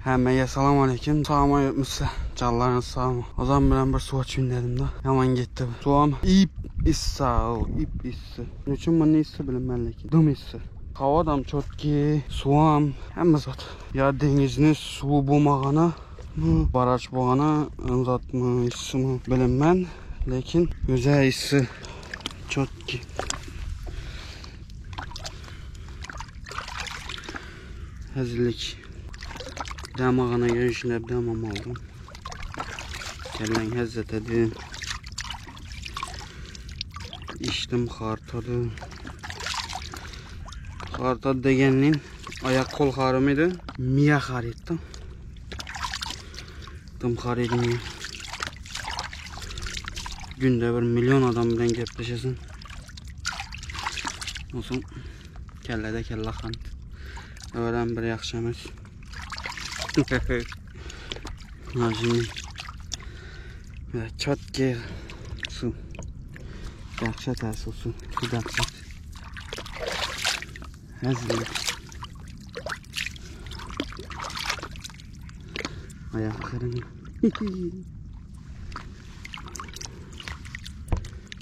Hemmege salam aleyküm. Sağma ýetmişse canlaryňyz sagmy? Ozan bilen bir suwa çüýün dedim da. Ýaman gitdi. Suwam ip issa, ip issa. Niçin muny issa bilinmän lekin. Dym issa. Hawadam çotki, suwam, hemme zat. Ýa deňizni suwy bolmagana, baraç bolgana, zatmy, issymy bilinmän, lekin öze issy çotki. Hezillik. Damagana görüşüne damam aldım. Kellen hezzet edin. İçtim hartadı. Hartadı degenliğin ayak kol harımıydı. Miya harittim. Dım hariydi miya. Günde 1 milyon adam bilen gepleşesin. Olsun. Kellede kelle xant. Öğren bir yaxşı emes. Şimdi çat gel su. Dəhşət əsil su. Bu dəhşət. Həzlik. Ayaklarını.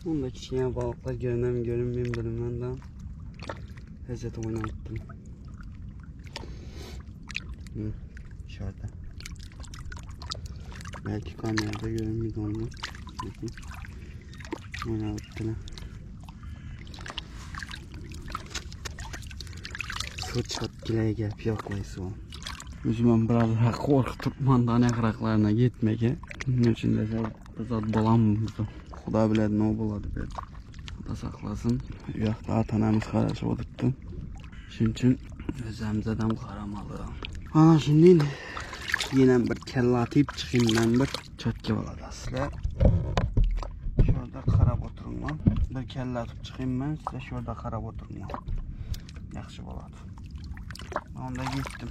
Onda kiçikene balıklar görünəm görünməyim bilmem də. Həzrət oynattım. Hı, dışarıda. Belki kamerada görünmüyor onu. Bakın. Oynattım. Su çatgilaya gelip yoqlaysı o. Özüm biraz qorxutup mandana qıraqlarına gitmege. Bunun üçün də zat bolamı burada. Xuda bilir nə boladı bir. Xuda saxlasın. Yoxda ata-anamız qarışıb oturtdu. Şunun üçün özümüzə də qaramalı. Ana şimdi yine bir kelle atıp çıxayım ben bir çatki boladı aslında. Şurada qarab oturun lan. Bir kelle atıp çıxayım ben size şurada qarab oturun lan. Yaxşı boladı. Onda gittim.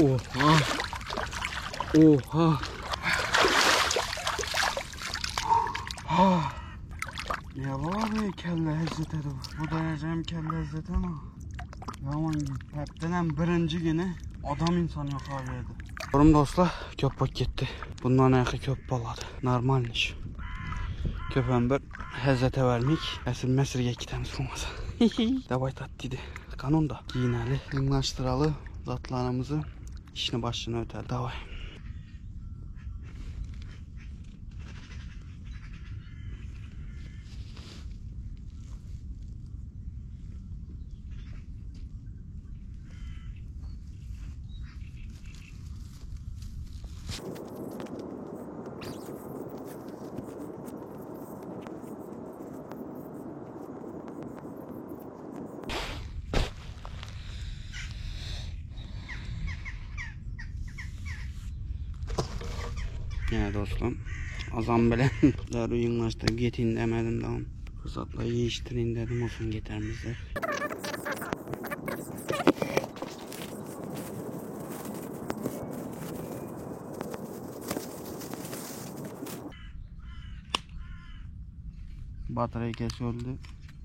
Oha. Oha. Ha. Ya abi kelle lezzet bu. Bu da yiyeceğim kelle lezzet ama. Yaman git. Hepten birinci günü adam insan yok abi yedi. Yorum dostlar köpek gitti. Bundan ayaqı köp baladı. Normalmiş. Köpən bir həzzətə vermek. Əsl məsirgə gitemiz olmasa. Davay tat dedi. Kanun da giyineli. Yığlaştıralı zatlarımızı. İşini başını öteli. Davay. Yani dostum azam bilen darı yığlaştırıp getin demedim daha. Fırsatla yiyiştirin dedim olsun getirmizler. Batarya öldü.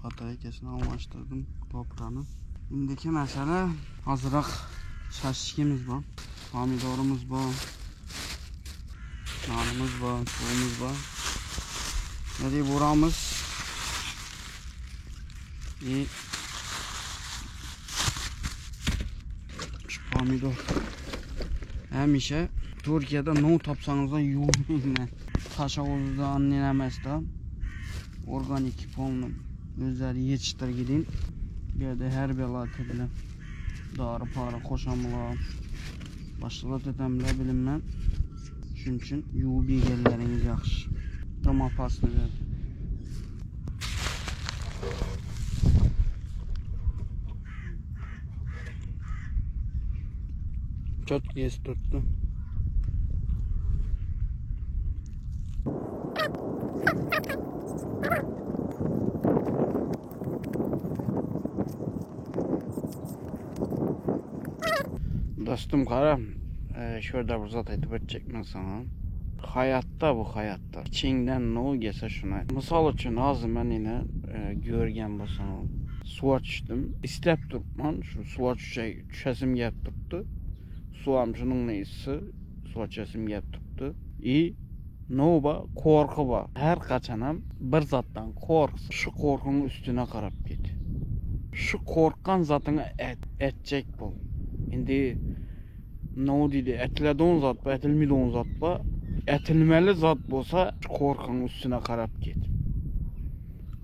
Bataryasını almaştırdım toprağını. Indiki mesele hazırak şaşkimiz var. Pomidorumuz var. Nanımız var, suyumuz var. Nereye buramız? İyi. Şu pomidor. Həmişə Türkiyədə nə tapsanız da yuyun. Taş havuzda anneləməz də. Organik polnu özləri yetişdir gidin. Bir də hər bela təbilə darı parı qoşamlar. Başlığa edəmlər bilinmən. Şunun üçün yuyub yeganləriniz yaxşı. Tam apasını verdi. Çok yes tuttu. Dostum qara. Şu ýerde bir zat aýdyp ötjek men saňa. Haýatda bu haýatda. Içiňden no gelse şuny aýt. Mysal üçin hazir men ine görgen bolsaň suwa düşdüm. Isläp durupman şu suwa düşe düşesim gelip durupdy. Suwam şunuň ne yssy suwa düşesim gelip durupdy. I no ba korky ba. Her haçanam bir zatdan korksa şu korkyň üstüne garap git. Şu korkan zatyňy et, etjek bol. Indi No diýdi, ätiledon zat ba, ätilmidon zat ba. Ätilmeli zat bolsa, korkyň üstüne garap git.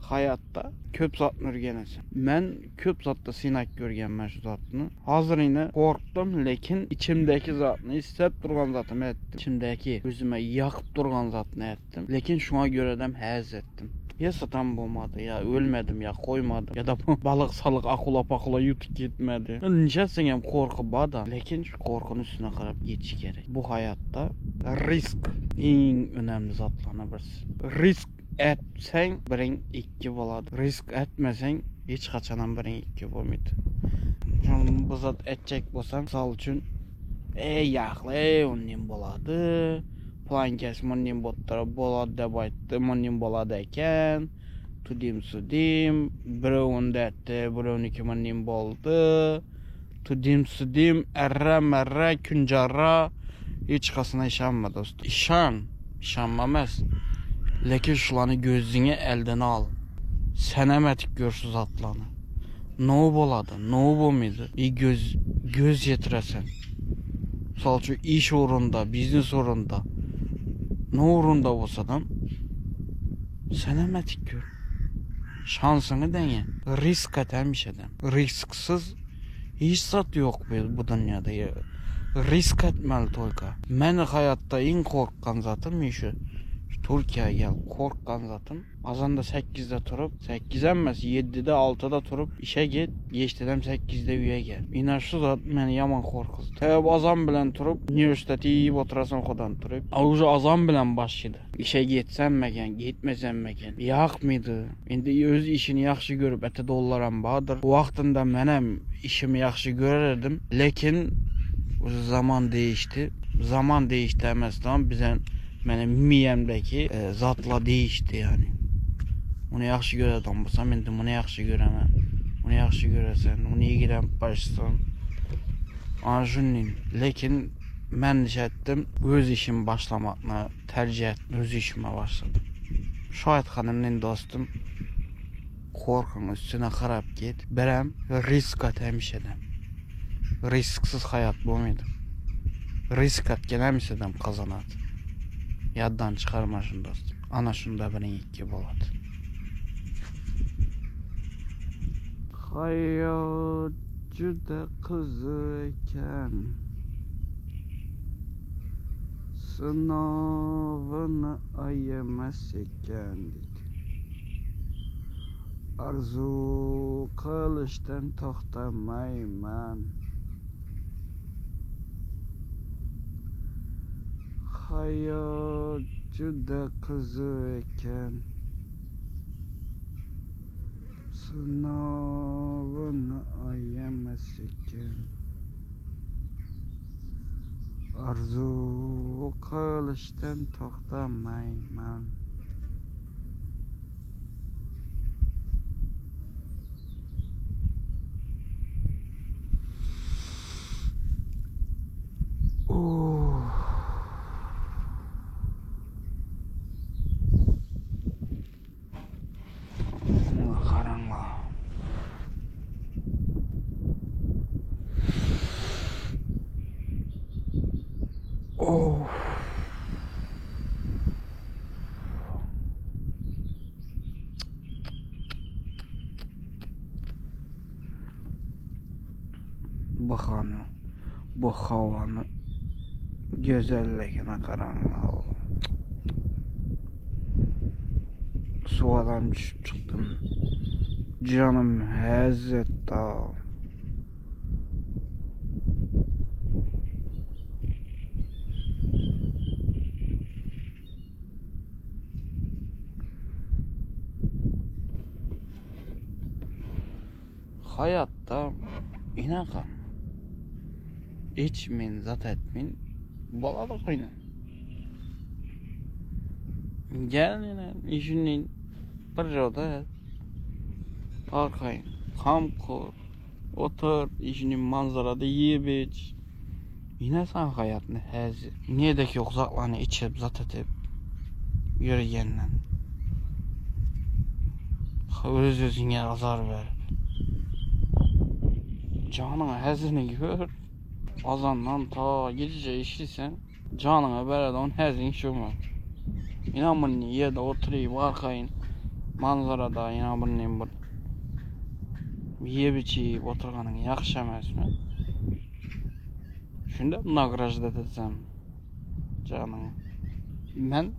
Haýatda köp zatny örgenesiň. Men köp zatda synap görgenmen şu zatny. Hazir ine korkdum, lekin içimdäki zatny, isläp durgan zatymy etdim. Içimdäki özüme ýakyp durgan zatny etdim. Lekin şuňa göredem häz etdim. Ýa satam bolmady, ýa ölmedim, ýa koýmadym, ýa-da balyk salyk akula pakula ýutup gitmedi. Nişetseň hem korky bar-da, lekin şu korkyny üstüne garap geçiş gerek. Bu haýatda risk iň önemli zatlaryna birisi. Risk etseň biriň ikki bolady. Risk etmeseň hiç haçanam biriň ikki bolmaýdy. Şonuň bu zat etjek bolsaň, mysal üçin, eý ýakly, ondan bolady. Pylankes mundim botlara bolady dep aýtdy, mundim bolady eken. Tudim sudim, birew onda etdi, birewniki mundim boldy. Tudim sudim, erre merre, künjarra. Hiç hasyna işanma dost. Işan, işanma emes. Lekin şulany gözüňe elden al. Senem etip gör şu zatlany. No bolady, no bolmady. I göz göz ýetiresen. Mysal üçin iş ugrunda, biznes ugrunda, ne ugrunda bolsadam senem etip gör. Şansyňy deňe. Risk et hemişeden. Risksiz hiç zat ýok bu, bu dünýäde. Risk etmeli tolka. Men haýatda iň korkgan zatym şu Türkiýä gelip korkgan zatym. Azanda sekizde turup, sekizem emes, ýedide, altyda turup, işe git, giçdedem sekizde öýe gel. Ine şu zat meni ýaman gorkuzdy. Sebäbi azan bilen turup, uniwersiteti iýip oturasyň okudan turup. A uje azan bilen başlydy. Işe gitsemmeken, gitmesemmiken, ýakmydy. Indi öz işini ýagşy görüp ete dollaram bardyr. Wagtynda menem işimi ýagşy görerdim. Lekin uje zaman değişdi. Zaman değişdi emes tamam bize Meniň miýemdäki zatlar değişdi ýani. Muny ýagşy göreden bolsam indi muny ýagşy göremen. Muny ýagşy göresen, muny ýigrenip başlasan. Ana şunny. Lekin men niş etdim, öz işimi başlamakny tercih etdim, öz işime başladym. Şu aýtganym indi dostum, korkyň üstüne garap git, birem risk at hemişeden. Risksiz haýat bolmaýdy. Risk atgan hemişeden gazanat. Ýatdan çykarma şuny dostum. Ana şunda biriň ikki bolady. Haýat juda gyzyk eken. Synawyny aýamas eken diýdi. Arzuw kylyşdan togtamaýman. Haýat juda gyzyk eken. Synawyny aýamas eken. Arzuw kylyşdan togtamaýman. Oh. Bahany, bu howany gözelligine garaň. Suwadan düşüp çykdym. Janym häz etdi. Haýatda ynaka. Içmin, zat etmin. Bolady goýna. Gel ýene işini bir joda et. Arkaýyn kamp kur. Otur, işini manzarada ýiyip iç. Ine saňa haýatny häzir. Niýedeki ýok zatlany içip, zat edip ýörgenden. Öz özüňe azar berip. Janyňa häzini gör. Azandan ta gije işlisen, janyňa beredi on häzin şuňa. Ina muny ýerde oturyp arkaýyn manzarada ina muny bir ýep içip oturganyň ýagşy emesmi? Şunda nagrajdat etsem janyňy. Men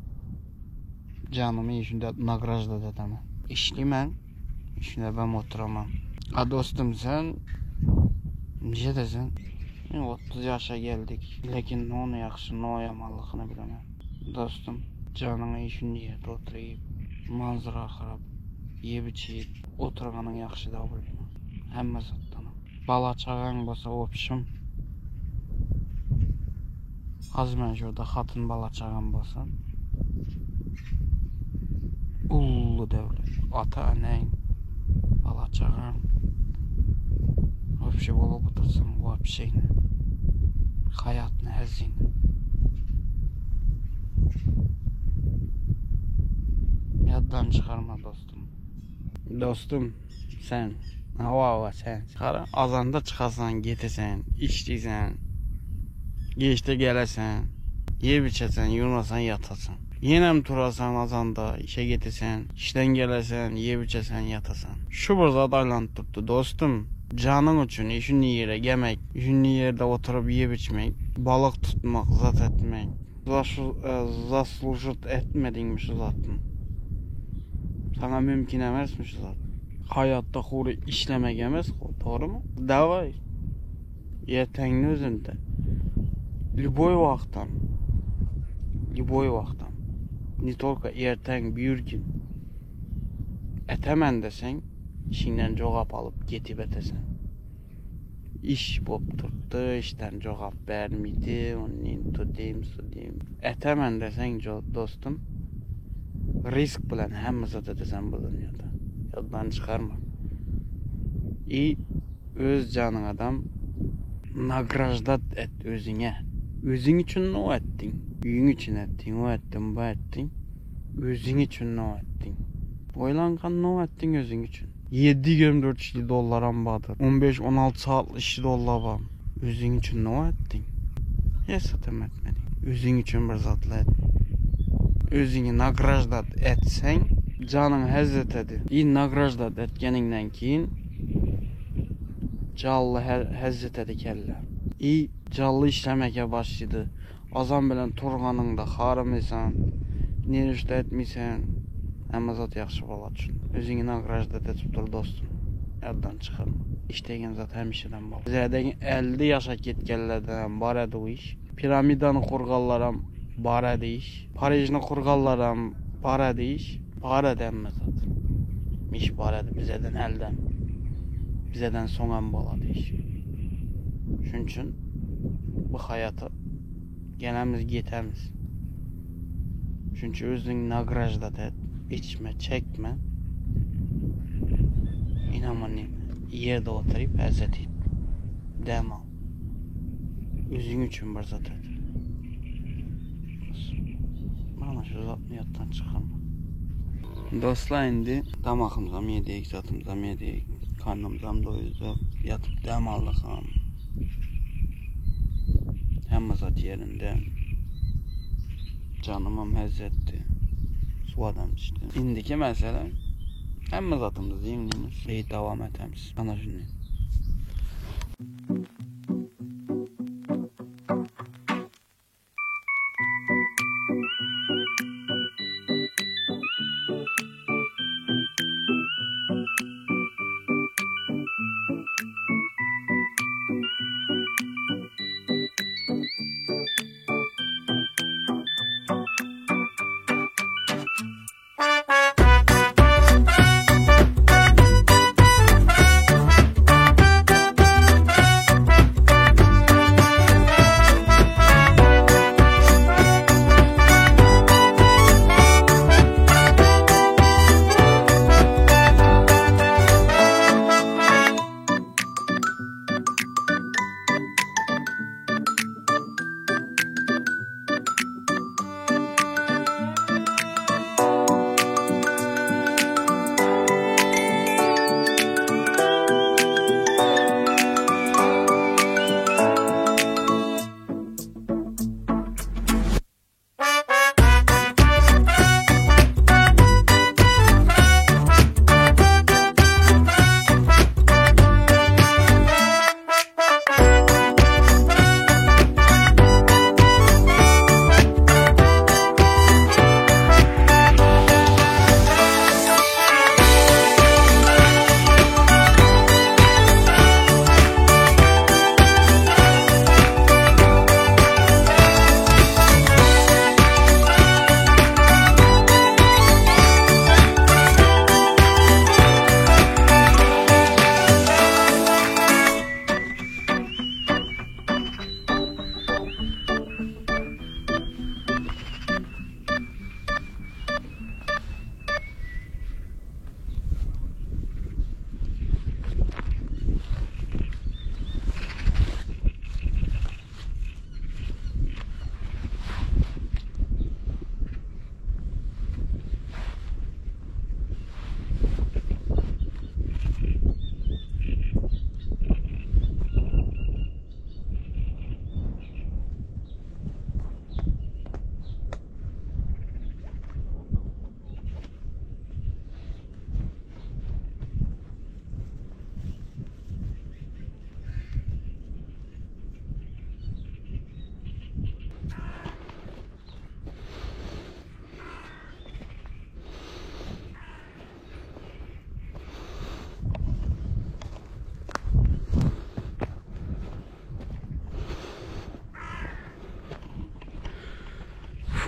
janymy şunda nagrajdat edemen. Işlemän, işlemem oturamam. A dostum sen nijedesin? 30 ýaşa geldik. Lekin nony ýagşy, no ýamanlygyny bilemem. Dostum, janyňy şunda ýerde oturyp, manzara garap, ýep içip oturganyň ýagşy da bolýar. Hemme zatdan. Bala-çagaň bolsa wobşim. Az men şurada hatyn bala-çagam bolsa. Ully döwlet. Ata-eneň, bala-çagaň. Wobşe bolup otursaň wobşeýne. Haýatny hezine. Ýatdan çykarma dostum. Dostum sen hawa hawa sen Gara azanda çykasan getesen işleysen Geçde gelesen Yep içesen ýuwnasan ýatasan Ýenem turasan azanda işe getesen işden gelesen yep içesen ýatasan Şu bir zat aýlanyp durupdy dostum Janyň üçin işini ýere gemek işini ýerde oturyp yep içmek Balyk tutmak zat etmek Zaslužit etmediňmi şu zatny? Saňa mümkin emesmi şu zat? Haýatda hury işlemek emes dogrymy? Daway. Erteňni özünde. Lýuboý wagtam. Lýuboý wagtam. Ne tolko erteň, bir gün. Etemen deseň, işiňden jogap alyp getip etesen. Iş bolup durdy, işden jogap bermedi, onnin tudim sudim. Etemen deseň dostum, risk bilen hemme zat edesen bu dünýede. Ýaddan çykarma. I öz janyňadam nagraždat et özüňe. Özüň üçin o etdiň. Öýüň üçin etdiň, o etdiň, bu etdiň. Özüň üçin o etdiň. Oýlankan o etdiň özüň üçin. 7-24 işli dollaram bardyr. 15-16 saatly işli dollar bar. Özüň üçin nä etdiň? Hiç zatam etmediň. Özüň üçin bir zatlar et. Özüňi nagrajdat etseň, janyň hez etedi. I nagrajdat etgeniňden keyin jally hez etedi kelle. I jally işlemeke başlydy. Azan bilen turganyňda harmysan, nerişde etmisen, hemme zat ýagşy bolat şun. Özüňi nagraždat edip dur dostum. Ýaddan çykarma. Iş degen zat hemişeden bar. Bizeden 50 ýaşa ketgenlerden hem bar edi bu iş. Piramidany kurganlaram bar edi iş. Parižni kurganlaram bar edi iş. Bar edi hemme zat. Iş bar edi bizeden elden. Bizeden soň hem bolady iş. Şunun üçin bu hayata gelemiz getemiz. Çünki özüňi nagrajdat et. Içme, çekme. Inamany ýerde oturyp hezzet et. Dem al. Özüň üçin bir zat et. Mana şu zatny ýatdan çykarma. Dostlar indi tamagymyzam ýedik, zatymyzam ýedik, karnymyzam doýurdyk, ýatyp dem aldykam. Hemme zat ýerinde. Janymam hezz etdi. Suwadam içdim. Indiki mesele hemme zatymyzy ýeňlimiz. Eý dowam etemiz. Ana şuny.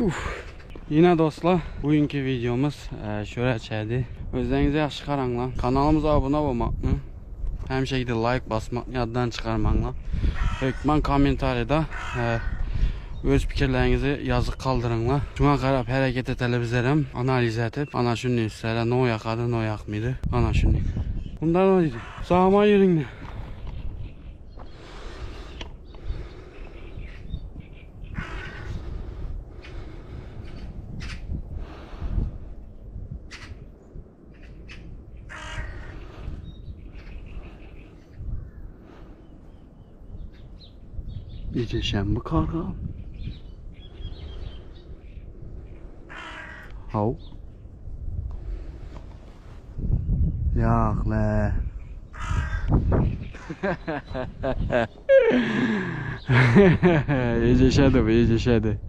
Fuh. Ine dostlar, bugünkü videomuz e, şöyle Özlerinize yaxşı qaranglar. Kanalımıza abone olmakны, həmişə de like basmakны yaddan çıxarmanglar. Hökman kommentariyada e, öz fikirlerinizi yazıp kaldırınlar. Şuna qarab hərəkət etəli bizlərəm, analiz edip, ana şunu sizlərə nə yakadı, nə yakmıydı. Ana şunu. Bundan o dedi. Sağma yürüyün. Yetişen bu karga. Hav. Yak le. Yetişedi bu yetişedi.